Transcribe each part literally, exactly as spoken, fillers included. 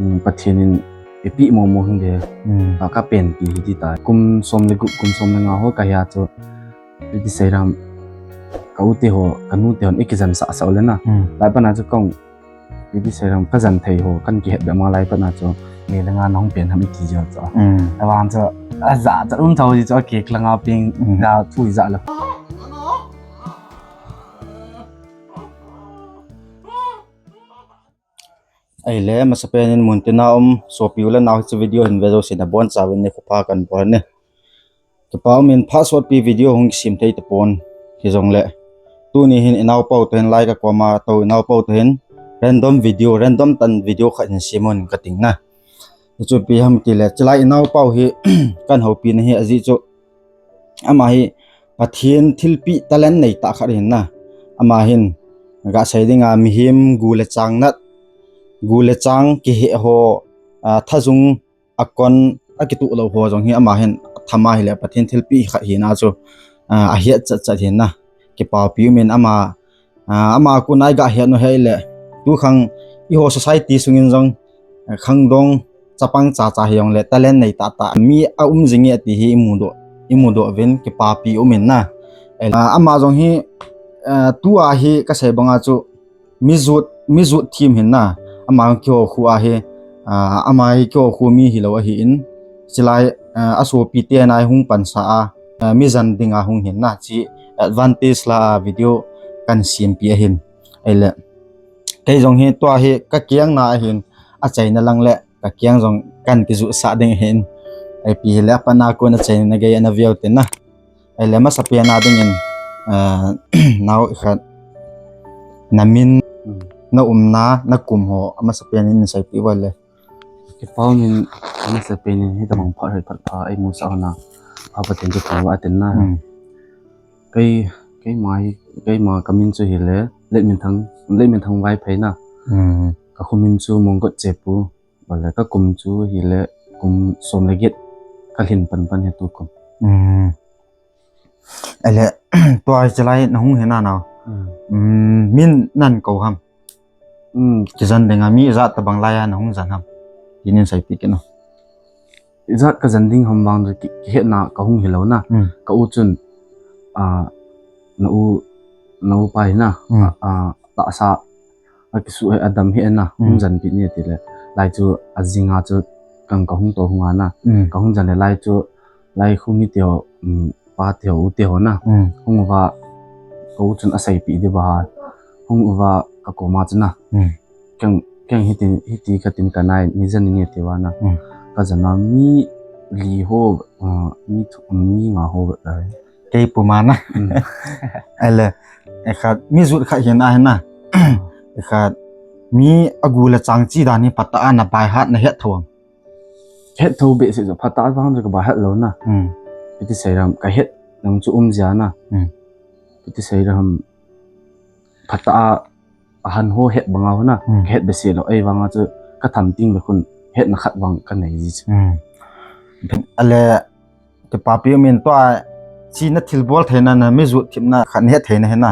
Hmm, Pathen in eipeh momo hung de. Hmm. Ka, ka penpi hi ti tai. Kum som le gup, kum som le nga ho ka hia chu. Iti sei ram. Ka u te ho, ka nu te hon eiki jan sah sah u le na. Hmm. Lai pat na chu kong. Iti sei ram, ka jan thei ho, kan kihet be ma lai pat na chu. Ni le nga nahung pen ham iti jo chu. Hmm. Avang chu, aja, ja um thau ji chu, aki klanga ping, hmm, da thu ja le. Ahile, masapen in muntina um, sopi u le nao hiche video hin ve jouse nabonchauvin nikho pha kan bol e. Kipa umin phat sotpi video hung kisem thei tapon, hijongle. Tuni hin inaopa u toh hin lai ka koma tou inaopa u toh hin random video, random tan video khat hin sem un kating na. Hichu ipi ham tile, chulai inaopa u hi kan houpi na hi ajeh chu. Ama hi Pathen thilpeh talent nei tah khat ahin na. Ama hin gasei dinga mihem gu le chang nat, gu le chang kihe ho, a, thajung akon akituh lou ho jong hi ama hin atham ahile Pathen thilpeh khat hina chu, a, ahet chat chat hin na. Kipapi umin ama, a, ama kona iga het u hile. Tu khang eiho society sungin jong, a, khangdong chapang cha cha hijongle talent nei tah tah mi aum jinge ti hi imudoh, imudoh uvin kipapi umin na. A, ama jong hi, a, tua hi kasei banga chu mi jot, mi jot thim hin na. Ama keiho khu a hi, a, ama hi keiho khu mi hilou ahin. Chulai, a, asopi te nai hung pansa a, a, mi jan dinga hung hin na. Hiche advantage la a video kan sempi ahin. Ahile. Kei jong hi tua hi kakeng na ahin. Achaina lang le kakeng jong kan kijot sah ding ahin. Ipi hile apat na kon achaina na gei ana veu tin na. Ahile masapen a dingin, a, nao khat. Namin, hmm, naumna, nakum ho, amasapen in seipeh uva le. Kipa umin, amasapen in hitabang phat hoi phat pha eimusah u na. Pha Pathen chu pha uva atin na. Hmm. Kei, keima hi, keima kamin chu hile, Letminthang, Letminthang Vaiphei na. Hmm. Kakhomin chu Mongkot Chepu. Vale, kakum chu hile kum som le get kalhin pan pan hi tukum. Hmm. Ahile, tua hi chulai nahung hina nao. Hmm. Hmm, min nahin kou ham. Hmm. Kijan dinga mi ijat tabang laiya nahung jan ham. Tinin seipeh kit o. Ijat kajan ding ham vang chu ki, kihetna kahung hilou na. Hmm. Ka u chun, a, na u, na upa hi na. Hmm. A, a, tahsa akisuh hi adam hi na. Hmm. Hung janpeh ni tile. Lai chu ajinga chu kang kahung to hung a na. Hmm. Kahung jan le lai chu, lai khu mi te ho, um, pa te ho, u te ho na. Hmm. Hung uva, ka u chun aseipeh diu va. Hung uva kakoma chu na. Hmm. Keng, keng hiti, hiti katin kanai, mi jan ni ti uva na. Hmm. Kajan a mi li ho, uh, mi thum, mi nga ho, uh, kei puma na. Hmm. Ahile, ekhat, mi jot khat hina hina. Ekhat, mi agu le chang chi dan hi phatah a na by heart nahet thou am. Het thou behseh chu phatah vang chu ka by heart lou na. Hmm. Iti sei ram kahet nang chu um jia na. Hmm. Iti sei ram phatah a ahan ho het banga ho na. Hmm. Kahet behseh lou, ahivanga chu katham teng le khun hetna khat vang kanei ji chu. Hmm. Ahile kipapi umin tua hiche nathilbol theina na mi jot thimna khat nahet theina hina.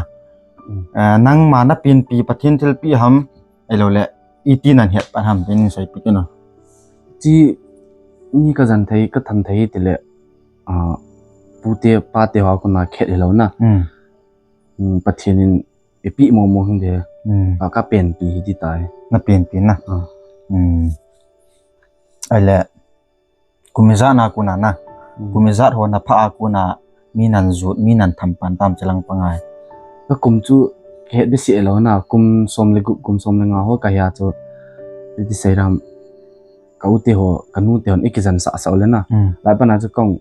Hmm. Eh, nangma napenpi Pathen thilpeh ham, ahilou le, iti nahet pan ham, tinin seipeh kit o. Hiche mi kajan thei, katham thei tile, ah, pu te, pa te ho a kona kihet hilou na. Hmm. Hmm, Pathen in eipeh momo hung de. Hmm. Ka, ka penpi hi ti tai. Napenpi na. Ah. Hmm. Ahile, kum ijat na kona na. Hmm. Kum ijat ho naphah a kona mi nahin jot, mi nahin tham pan tam chulang pangai. Kakum chu kahet behseh lou na, kum som le gup, kum som le nga ho ka hia chu. Iti sei ram, ka u te ho, ka nu te hon eiki jan sah sah u le na. Hmm. Lai pat na chu kong,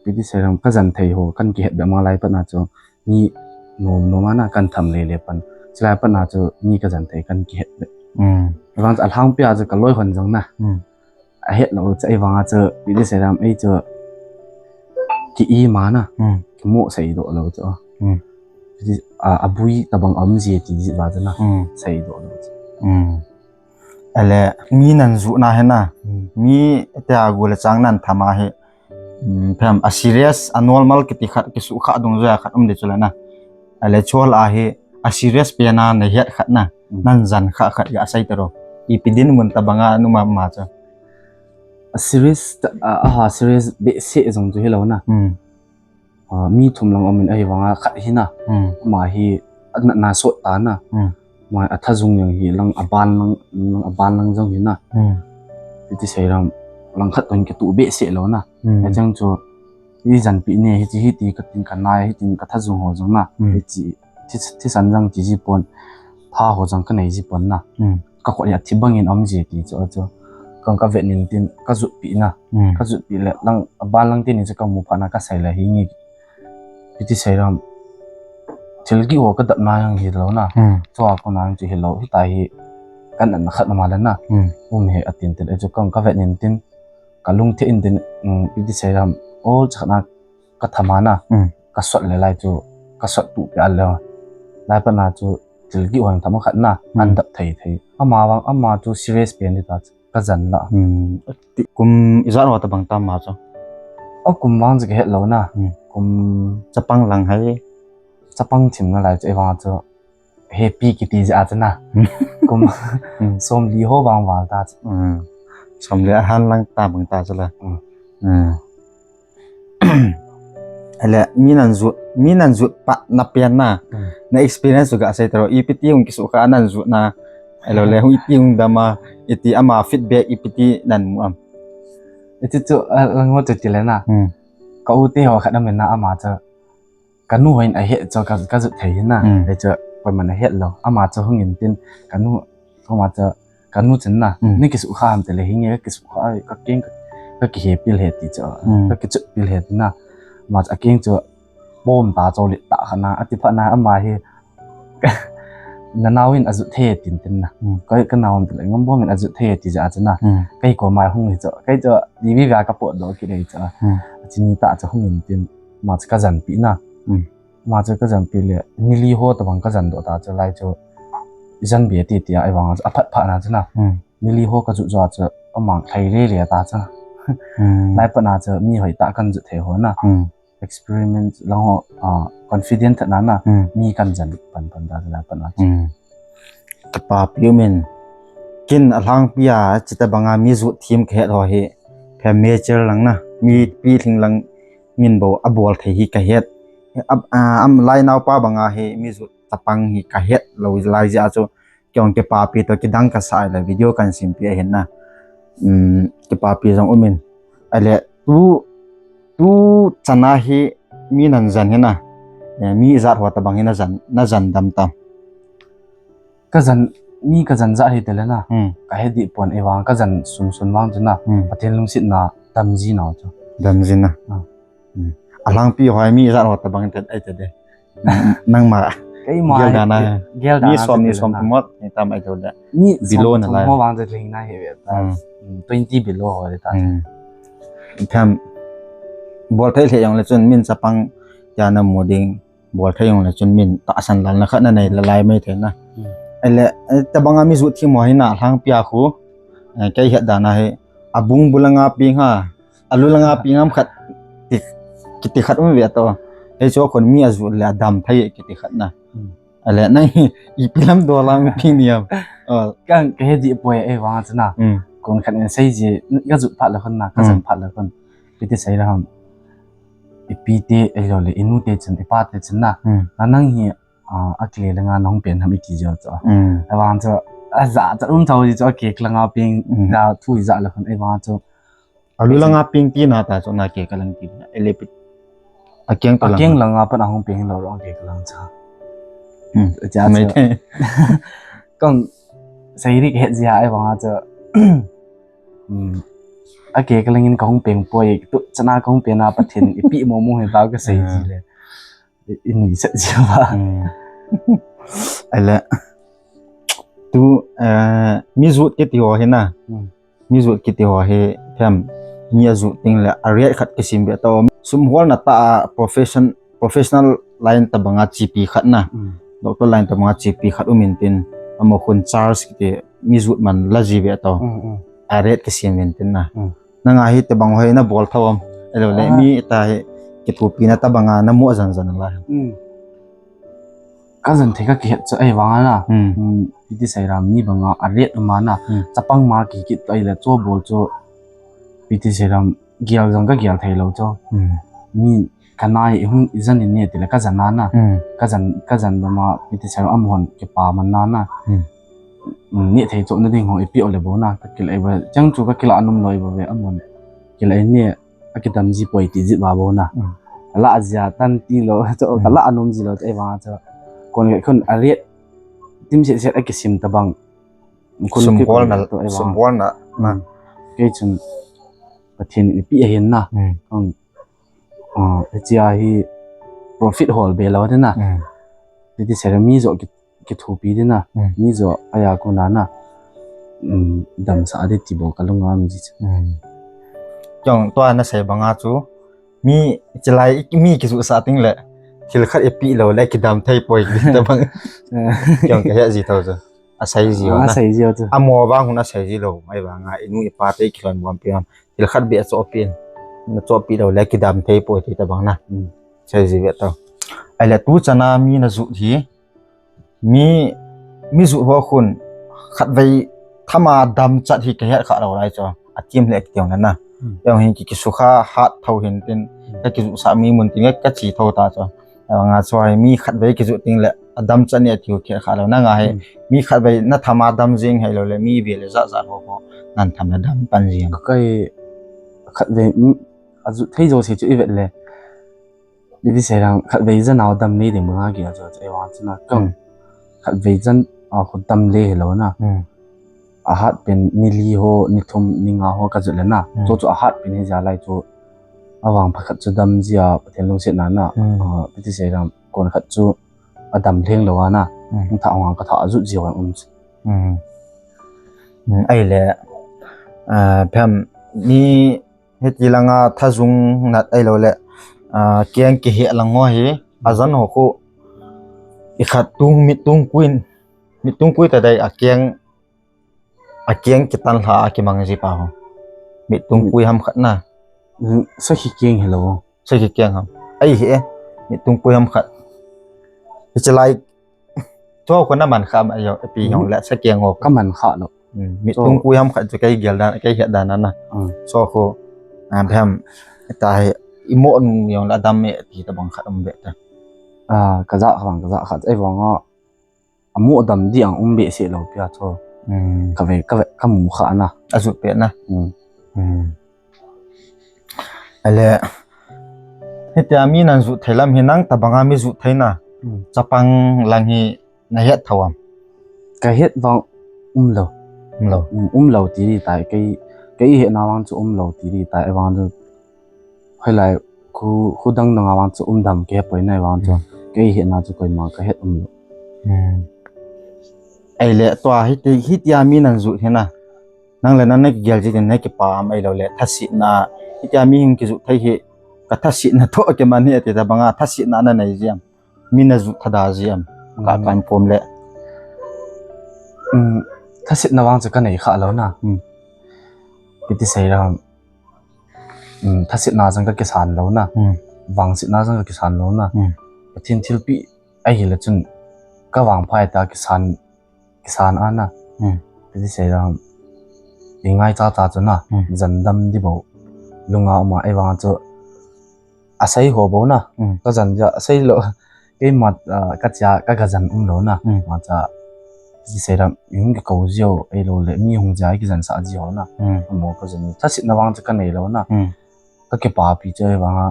iti sei ram, kajan thei ho, kan kihet be ma lai pat na chu. Mi nom nom a na kan tham le le pan. Chulai pat na chu mi kajan thei kan kihet be. Hmm. Vang chu alhangpi a chu kaloi hon jong na. Hmm. Ahet lou chu ahivanga chu, iti sei ram ei chu ki-ima na. Hmm. Kimo seidoh lou chu. Hmm. Iti, a, abui tabang um ji ti ji va chu na. Hmm. Seidoh lou chu. Hmm. Ahile, mi nahin jot na hi na. Hmm. Mi te agu le chang nahin tham a hi. Hmm, phem a serious, a normal kiti khat, kisukha dungjuia khat um di chu le na. Ahile, chol a hi, a serious pen a nahet khat na. Hmm. Nahin jan kha khat gasei taro. Ipi dinmun tabanga numa ma chu. A serious, a, aha serious behseh jong chu hilou na. Hmm. A, mi thum lang umin ahivanga khat hi na. Hmm. Ama hi a natna sot ta na. Hmm. Ama athajung jong hi lang aban lang, lang aban lang jong hi na. Hmm. Hiti seiram lang khat toh kituh behseh lou na. Hmm. Achang chu i janpi ne, hiti, hiti katin kanai, hitin kathajung ho jong na. Hmm. Hiti, thi, thisan jong ti ji pon. Tha ho jong kanei ji pon na. Hmm. Ka khut hi athi bangin um ji ti chu, chu. Kong ka vet nin tin, ka jutpi na. Hmm. Ka jutpi le, lang, aban lang tin chu ka mu phat na ka sei le hi nge. Hiti seiram. Thil kihou ka dap na jong hilou na. Hmm. Chua kona chu hilou. Hita hi ka natna khat na ma le na. Hmm. Um hi atin tin, chu kong ka vet nin tin. Ka lungthim in tin, um, hiti seiram. Ol chakna ka thama na. Hmm. Ka sot le lai chu, ka sot tu pe al le. Lai pa na chu, thil kihou tham khat na, Hmm. an dap thei thei. Ama vang, ama chu serious pen hita chu, ka jan la. Hmm. Ti kum ijat ho tabang tam ma chu. O kum vang chu ka het lou na. Hmm. Kum chapang lang hai. Chapang thim na lai chu, ei vang chu. Happy kiti ja chu na. Hmm. Kum Hmm. somli ho vang val ta chu. Hmm. Somli ahan lang tabang ta chu la. Hmm. Hmm. Ele, mi nan jut, mi nan jut pat na pen na. Hmm. Na experience chu ga sei taro, ipi ti hung kisukha nan jut na. Ele, le hung ipi hung dam a, iti ama feedback ipi ti nan mu am. Iti chu, a, lang ho chu ti le na. Hmm. Ka u te ho khat na men na ama chu. Ka nu hin ahe chu ka, ka jut thei na. Hmm. He chu, koiman ahe lou. Ama chu hung in tin, ka nu, ama chu, ka nu chun na, Hmm. ni kisukha ham te le hi nge ka kisukha, ka keng, ka, ka kihe pil he ti chu, Hmm. ka kichut pil he ti na. Ama chu akeng chu, bom ta chu lit ta kha na, ati pha na, ama hi, na nau hin ajut thei tin tin na. Hmm. Ka, ka nau ham te le ngam bom hin ajut thei ti ja chu na. Hmm. Kai ko mai hung hi chu, kai chu, di vi va ka pot do ki dei chu. Hmm. Chini ta chu hung in tin, ama chu ka janpi na. Hmm. Ama chu ka janpi le, nili ho tabang ka jan doh ta chu lai chu, jan be ti ti a, ei vang chu, aphat phat na chu na. Hmm. Nili ho ka jut jo chu, amang thlai le le ta chu. Hmm. Lai pa na chu, mi hoi ta kan jut thei ho na. Hmm. Experiment lang ho, ah, confident na na, Hmm. mi kan jan pan pan ta chu lai pa na chu. Hmm. Kipapi umin. Ken alhangpi a, chuti banga mi jut thim ka het ho hi. Phe major lang na, mi pi thing lang min bou abol thei hi ka het. A, a, am lai nau pa banga hi mi jut chapang hi ka het lou lai jeh a chu kei jong kipapi toh kidang ka sa le video kan simpi ahin na. Um, kipapi jong umin. Ale tu, tu chana hi mi nan jan hi na. Eh, mi ijat ho tabang hi na jan, na jan dam ta. Ka jan, mi ka jan jat hi te le na. Hmm. Ka he di pon ei vang ka jan sun sun vang chu na. Hmm. Pathen lungset na dam ji na chu. Dam ji na. Ah. Hmm. Alhangpi ho mi ijat ho tabang te ai te de. Nangma. Keima gel dan a. Gel dan mi a som ni te le som na. Thum mot ni tam ai to le. Mi below som na thum lai. Ho vang te le na hi ve ta. Hmm. Hmm, twenty below ho le ta. Hmm. Tham bol thei le jong le chun min chapang ya na mu ding. Bol thei jong le chun min tahsan lal na khat na nei la lai mai thei na. Hmm. Ele, eh, tabanga mi jut thim ho hi na alhangpi a khu. Eh, kei het dan a hi. Abung bulanga ping ha. Alu langa ping ham khat. Ti, kiti khat um ve to. Ei chu khun mi ajut le adam thei kiti khat na. Hmm. Ale nang ipi lam dolang ping ni am. Oh. Ka, ka he di poi ei vang chu na. Hmm. Kon khat in sei ji, ka jut phat le khun na, ka Hmm. jan phat le khun. Kiti sei le ham. Ipi te, ei lo le, inu te chun, ipa te chun na. Hmm. Na nang hi, ah, akile le nga nong pen ham iti jo cho. Hmm. Avang cho, aja, cha um chau ji cho, ake klang a ping, Hmm. da thu ija le khun, avang cho. Alu langa ping ti na ta cho na ke kalang ti. Ele pi. Akeng kalang. Akeng langa pan ahung ping lo rong ke kalang cha. Hmm. Cha mai cho. Te. Kong, sai rik het ji ha, avang cho. Hmm. Ake kalangin kahung peng poi, tu chana kahung peng a Pathen ipi mo mo he ta ka sei ji le. I, i ni sa ji ba. Hmm. Ele. Tu, eh, mi jut kiti ho hi na. Hmm. Mi jut kiti ho hi, them. Mi ajut ting le, a rate khat kisim be to. Sum hol na ta a profession, professional line tabanga chipi khat na. Hmm. Doctor line tabanga chipi khat um in tin. Amo khun charge kiti mi jut man la ji ve to. Hmm, hmm. A rate kisim in tin na. Hmm. Nanga hi tabang hoi na bol tho am. Elo le Ah. mi ta hi kithupi na tabanga na mo jan jan la. Hmm. Kajan thei kakihet chu ahivanga na. Hmm. Hmm, P T Sairam mi banga aret uma na. Hmm. Chapang ma kikit to ahile chu bol chu P T Sairam gel jong kagel thei lou chu. Hmm. Mi kanai ihung ijan in ne tile kajan a na. Hmm. Kajan, kajan dama P T Sairam amahon kipa man na na. Hmm. Hmm, ne thei chu nading ho ipi ole bou na. Kakila iba, chang chu kakila anom lou iba ve amahon. Kila ne akidam ji poi ti jit ba bou na. Hmm. Kala jia tan ti lou, chu, hmm, kala anom ji lou, chu, ahivanga chu. Kon khun aret, tim set set akisim tabang. Khun sum kikoi bolna, to, ahivanga. Sum bolna, na. Hmm. Kei chun, Pathen in ipi ahin na. Hmm. Hmm. Ah, hichea hi profit hol be lou te na. Hmm. P T Sairam mi joh ki, kithopi te na. Hmm. Mi joh aya kona na. Hmm, damsah a di ti bou kalunga um ji chu. Hmm. Chong tua nasei banga chu. Mi chilai mi kijusah ting le. Thil khat ipi lou le kidam thei poi ti tabang. Chong kahe ji tho chu. Asei ji, ah, na. Asei ji chu. Amo vang hun asei ji lou. Ahivanga inu ipa te kilhon bom pi am. Thil khat beh achohpeh in, nachohpeh lou le kidam thei poi ti tabang na. Hmm. Sei ji ve tao. Ahile tu chana mi najut hi, mi, mi jut ho khun, khatvei thama damchat hi kahet kha lou lai chu. Atim le akiteu na na. Hmm. Kei hi ki, kisukha hat tho hin tin, hmm, kakijusah mi mun tin, kache tho ta chu. Ahivanga chu hi mi khatvei kijut ting le, adamchat ni atiu khe kha lou. Nanga hi, hmm, mi khatvei nathama dam jing hilou le, mi ve le jat jat ho ho. Nan tham nadam pan jing. Kei khatvei, mm, ajut thei jouse chu ivet le. P T Sairam khatvei jan a dam nei ding banga gel jo chu ahivang chu na. Kong, hmm, khatvei jan a khu dam le hilou na. Hmm. Ahat pen ni li ho, ni thum, ni nga ho kajut le na. Hmm. Chu chu ahat pen hi jia lai chu. Avang pha khat chu dam jia Pathen lungsetna na. Hmm. Ah, P T Sairam kon khat chu adam lheng lou a na. Hmm. Hung tha hung a katha ajut jia um. Hmm. Hmm, ahile, ah, phem ni hiti langa thajung nat ahilou le, ah, keng kihe lang ho hi, ajan ho khu, ikhat tung mit tung kuin, mit tung kui ta dai a keng Akeng kitan lha a kimang ji pa ho. Mit tung pui ham khat na. Mm, sakhi keng hilou. Sakhi keng ham. Ahi e. Mit tung pui ham khat. Hichelai. Chu khu na man kha am ayo, api jong le sakeng ho. Ka man kha lou. Mm, mit tung pui ham khat chu kei gel dan, kei het dan na. Mm. Chu khu, ah, phem. Tahi, imo nu jong le adam me ti tabang khat um be ta. Ah, kaja kha bang, kaja kha. Ahivang a. Amu adam di ang um behseh lou pia chu. Hmm. Kave, kave, kamu kha na. Ajut pet na. Hmm. Hmm. Ale, hitia mi nan jut thei lam hi nang tabanga mi jut thei na. Hmm. Chapang lang hi na het tho am. Ka het vang um lou. Um lou. Um, um lou ti ri tai, kei, kei het na vang chu um lou ti ri tai, vang chu Hoilai khu, khu dang dang a vang chu um dam kei poi nai vang chu. Hmm. Kei het na chu koima ka het um lou. Hmm. Ahile tua hiti, hitia mi nan jut hi na. Nang le nang na kigel ji tin na kipa am ahilou le thasetna. Hitia mi hin kijut thei hi ka thasetna toh kiman hi ati tabang a thasetna na nei ji am. Mi na jut thada ji am. Ka, hmm, kan pom le. Hmm. Thasetna vang chu ka nei kha lou na. Hmm. Kiti sei ram. Um, thasetna jong ka kisan lou na. Hmm. Vangsetna jong ka kisan lou na. Hmm. Pathen thilpeh ahile chun ka vangpha ta kisan, kisan a na. Hmm. Kiti sei ram. I ngaicha cha chu na. Hmm. Jan dam di bou. Lunga um a, ahivang chu asei ho bou na. Hmm. Ka jan ja, asei lou. Keima, ah, ka cha, ka, ka jan um lou na. Hmm. Ma cha, kiti sei ram, i hung kikou jiu, ahilou le, mi hung ja, i kijan sah jiu na. Hmm. Amo ka jan, thasetna vang chu ka nei lou na. Hmm. Ka kipapi chu ahivang a,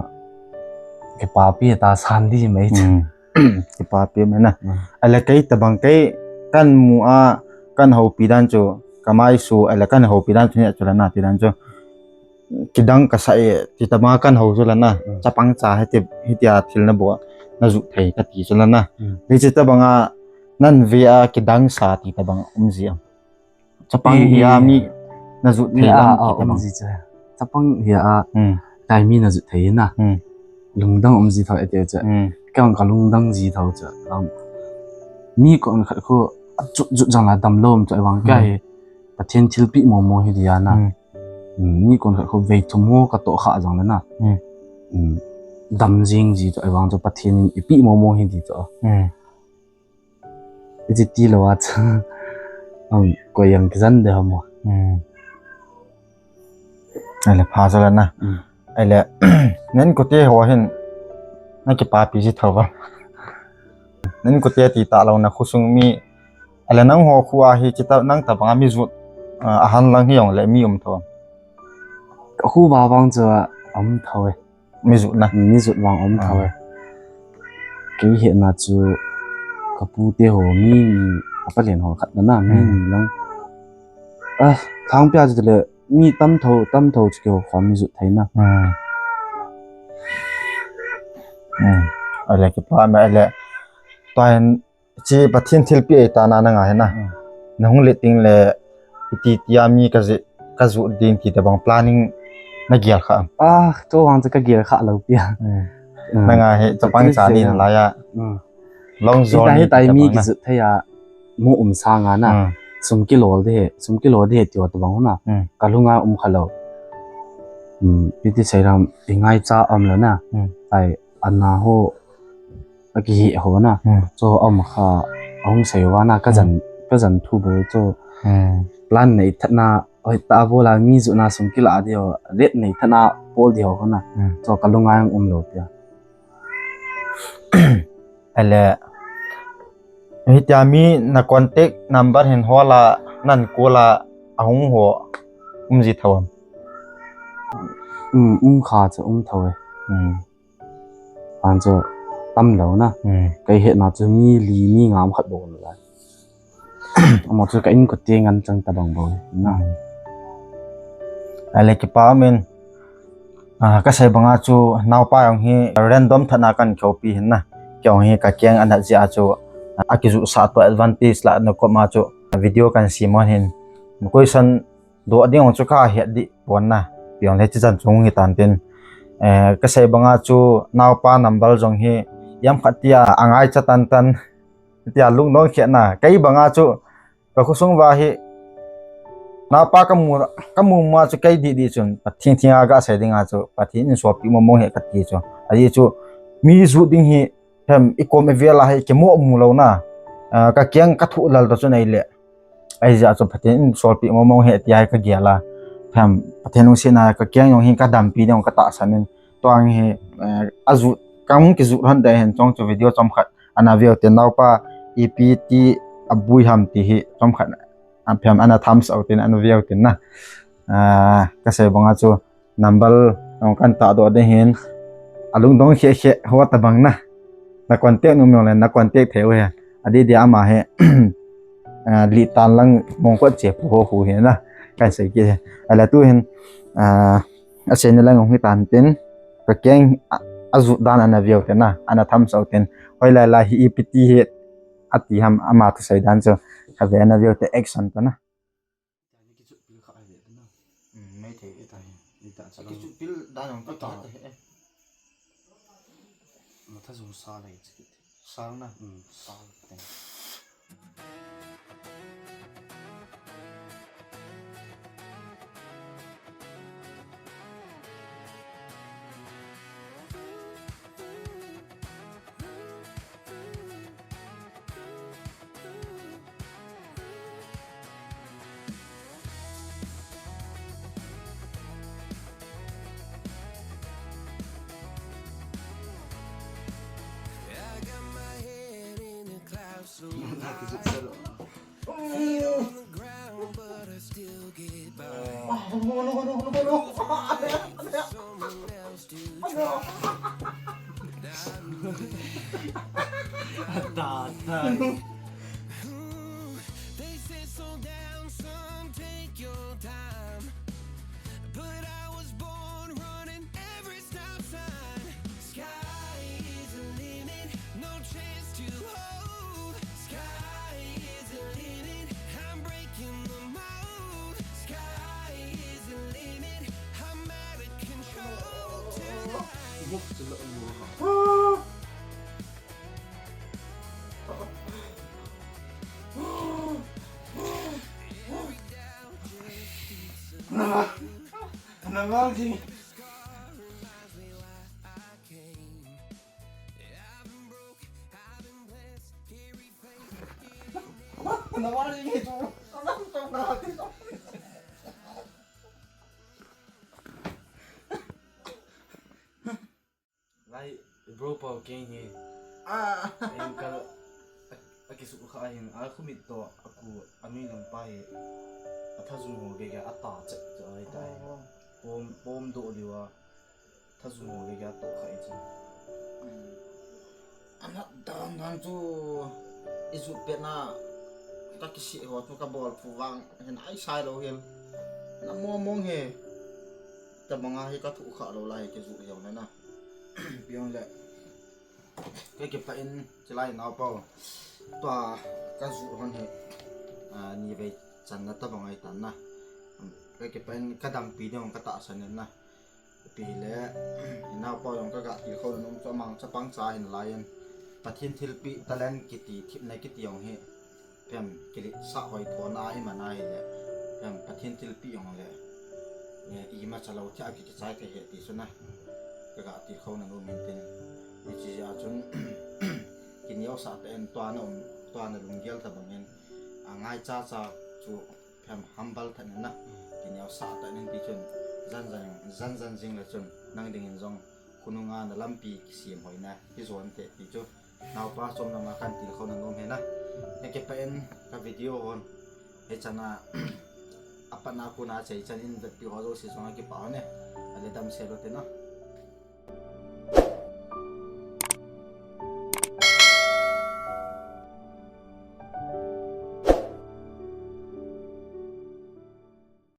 kipapi ta san di mai chu. Hmm. Kipapi mai na. Hmm. Ahile kei tabang kei, kan mu a, kan houpi dan chu, ka mai su, ahile kan houpi dan chu, ni chu la na, ti dan chu. Kidang ka sa e, ti tabang a kan hou chu la na. Hmm. Chapang cha hiti, hitia thil na bol, na jut thei ka ti chu la na. Hmm. Hiche tabang a nan ve a kidang sa ti tabang um ji am. Chapang hi a mi na jut thei lam ti tabang. Um ji chu. Chapang hi a, hmm, tai mi na jut thei na. Hmm. Lungdang um ji tho e ti chu. Hmm. Ka, ka lungdang ji tho chu. Um, mi kon khat khu a jut jut jang la dam lou um chu ahivang ka hi. Pathen thilpeh momo hi dia na. Hmm. Hmm, mi kon khat khu vei thum ho ka toh kha jang le na. Hmm. Hmm. Dam jing ji chu ahivang chu Pathen in ipeh momo hi di chu. Hmm. Iti ti lo a chu. Am, koi jong kijan de ham. Hmm. Ahile pha chu la na. Hmm. Ahile, na inkote ho hin, na kipapi ji tho ba. Na inkote ti talou na khosung mi, ahile nangho khu a hi kita nang tabang a mi jot, ah, ahan lang hi jongle mi um tho. Ka khu ba bang chu a um tho e. Mi jot na. Mi jot vang um tho e. Ah. Kei hetna chu ka pu te ho mi ni, ka palen ho khat na na, mi ni lang. Ah, thang pia chu le mi tam tho, tam tho chu kei ho khom mi jot thei na. Hmm. Hmm. Ahile kipa me ahile. Tua hin Chi Pathen thilpeh ahi ta na, na ngai na. Hmm. Na hung let ding le, iti tia mi ka jot, ka jot ding ti tabang planning na gel kha am? Ah, tu vang chu ka gel kha lou pia. Hmm. Hmm. Na ngai hi, chapang cha din la ya. Hmm. Long journey. Hitia hi mi kijot thei a, mu um sanga na. Hmm. Sum kilol de he, sum kilol de he tiu tabang na. Hmm. Ka lunga um kha lou. Hmm, iti sei ram, i ngaicha um lou na. Hmm. Tai, ana ho, a kihi ho na. Hmm. Chu um kha, ahung sei uva na, ka jan, ka jan thu bou chu. Hmm. Plan nei tha na, oi ta bol a mi jot na sum kila di ho, let nei tha na bol di ho na. Hmm. Chu ka lunga jong um lou pia. Ahile, hitia mi na contact number hin ho la, nan call a, ahung ho, um ji tho am? Hmm, um kha chu um tho e. Hmm. An chu tam lou na. Hmm. Kei hetna chu mi li mi nga um khat bou lai. Amaho chu ka inkote ngen chang tabang bou na. Hmm. Ahile kipa um in, ah, ka sei banga chu naopa jong hi random tha na kan kihoupi hin na. Kei jong hi ka keng ana jia chu, ah, a kijot sah tua advantage la na koma chu video kan sem u hin. Question doh ding jong chu ka het dih pon na. Pion le chi jan chung hi tan tin. Eh, ka sei banga chu naopa number jong hi ijat khat tia a ngaicha tan tan tia lungdong khe na. Kei banga chu ka khosung uva hi naopa ka mu, ka mu ma chu kei didi chun Pathen theng a ka sei dinga chu Pathen in solpi mo mo he ka ti chu. Ahi chu mi jot ding hi Hem, i kom i vel a hi kimu mu lou na. Ah, ka keng ka thoh lal ta chu nei le. Ahi jeh chu Pathen in solpi mo mo he tia hi ka gel a. Hem, Pathen lungset na ka keng jong hi ka dampi ding ka tahsan in. Tua hi, eh, a jot, ka hung kijot hon ding hin chong chu video chomkhat ana veu tin naopa ipi ti a bui ham ti hi chomkhat a phem ana thumbs up tin ana veu tin na. Ah, ka sei banga chu number jong kan tahdoh ding hin, a lungdong khe khe ho tabang na. Na contact nom jong le na contact thei u hi. Adih dih ama hi, ah, lih tan lang mong kot che pu ho khu hi na. Kan sei kit hi. Ahile tu hin, ah, a sei na lang hung hi tan tin, ka keng a, a jot dan ana veu te na, ana thumbs up tin. Hoilai lai hi ipi ti hi ati ham ama thusei dan chu. Kave ana veu te action ta na. Kichut pil kha ahi na. Hmm, mei thei. Ita hi, ita chala. Kichut pil dan jong ata. Ata hi, eh. Matha jong sa lai chikit. Sa na. Hmm. Sa te. They say slow down, son, take your time. But I was born running every stop sign. Sky is the limit, no chance to hold. Sky is the limit, I'm breaking the mold. Sky is the limit, I'm out of control tonight. Lai, bro pau keng hi. Ah. Engkal a, a kisu kha hin, a khumit to, a ku, a nui lang pa hi. A thajung ho ge ge a ta che, che ai ta hi. Oh. Pom, pom do liwa. Thajung ho le ya to kha i chu. Anat dan dan chu i ju pet na ka kisi ho chu ka bol thu vang hin ai sai lo hin. Na mo mong he. Ta manga hi ka thu kha lo lai ki ju hiau na na. Piong le. Ka kipah in chilai nau pau. Tua ka ju hon he. A, ni vei chan na ta bang ai tan na. Ka kipah in ka dam pi ding ka ta san na. Pi le, i nau pau jong ka ga tilkhou na nom chu amang chapang cha hin lai in. Pathen thilpeh talent kiti, thipna kiti jong hi. Phem, kili sa hoi pho na hi mana hi le. Phem, Pathen thilpeh jong le. Ne, i ma cha lo thia ki kichai thei he ti chu na. Ka ga tilkhou na nom hin tin. I chi ja chun, ki neo sa ta en tua na um, tua na lunggel ta bang in. A ngai cha cha chu Phem humble tah in na. Ti neo sa tah in ti chun. Jan jan, jan jan jing le chun. Nang ding in jong. Khonung a na lampi kisem hoi na. Ki jon te ti chu. Nau pa chom na ma kan tilkhou na nom he na. He ke pa in ka video hon. He chana. Apa na ku na chai chan in vet pi ho jo si jong a ki pa ne. Ale dam se lo te na.